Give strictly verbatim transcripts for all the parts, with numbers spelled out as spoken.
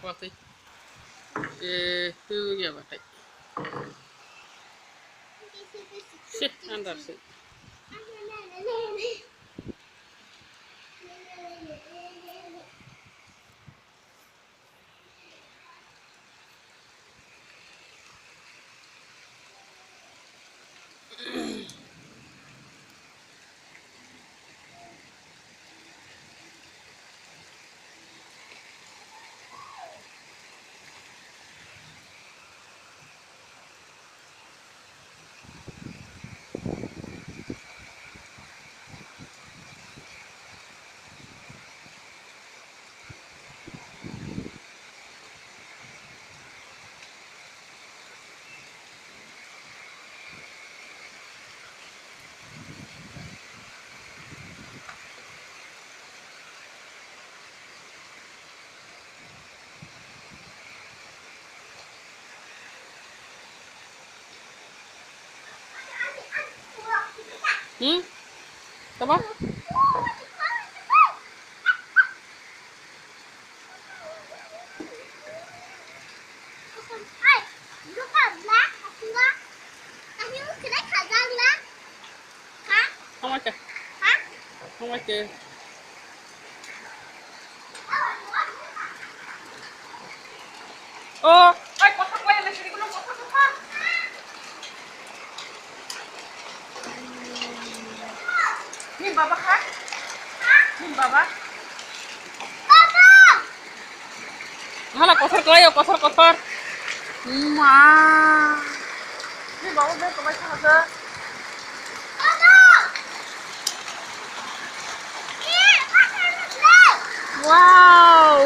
Bakti. Eh, tu ya batai. Sih, andar sih. Hmm? Apa? Tama ke. Tama ke. Oh, ai, kotor koi na sini, kotor, kotor. Ni baba kha? Ni baba? Baba! Hala kotor koi, kotor, kotor. Ma. Ni baba be koi kha? Baba! Wow!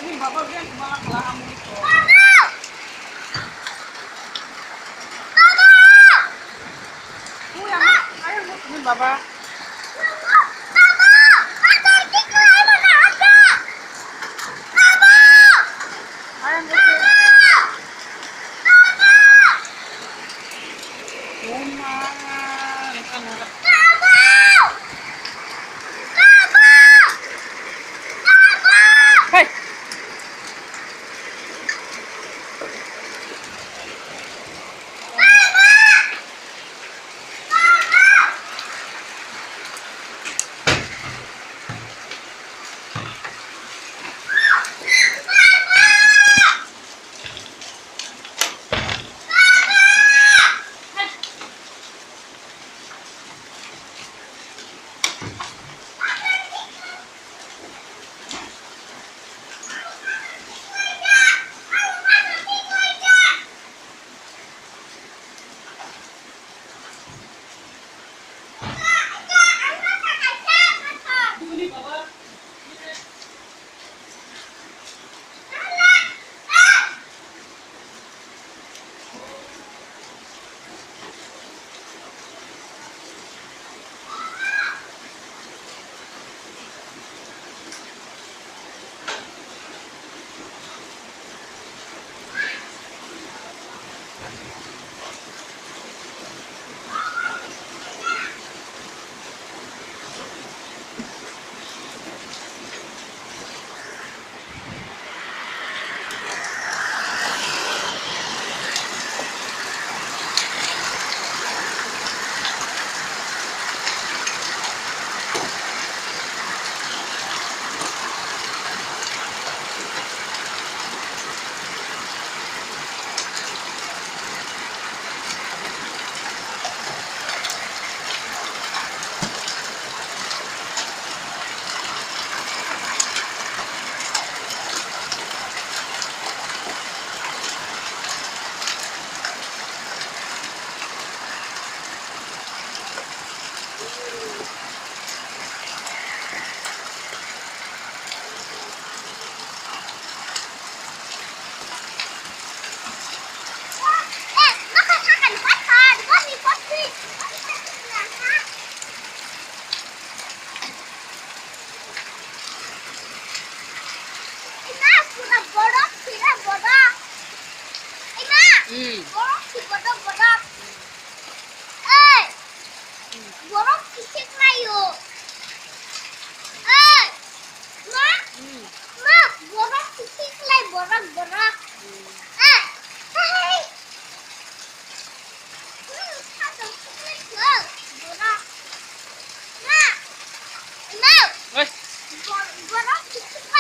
Ni baba be koi kha? Baba! Baba! Ayang gede. Oma, naka naka. Hey.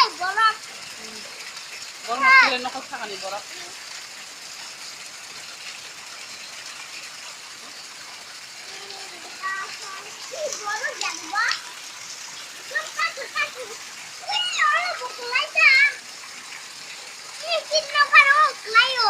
Borok. Borok no kile nokol sakani borok. Borok jani bo. Borok kasu kasu. Ui, oro bo kulai ta. Ih, tin nokar o kulai o.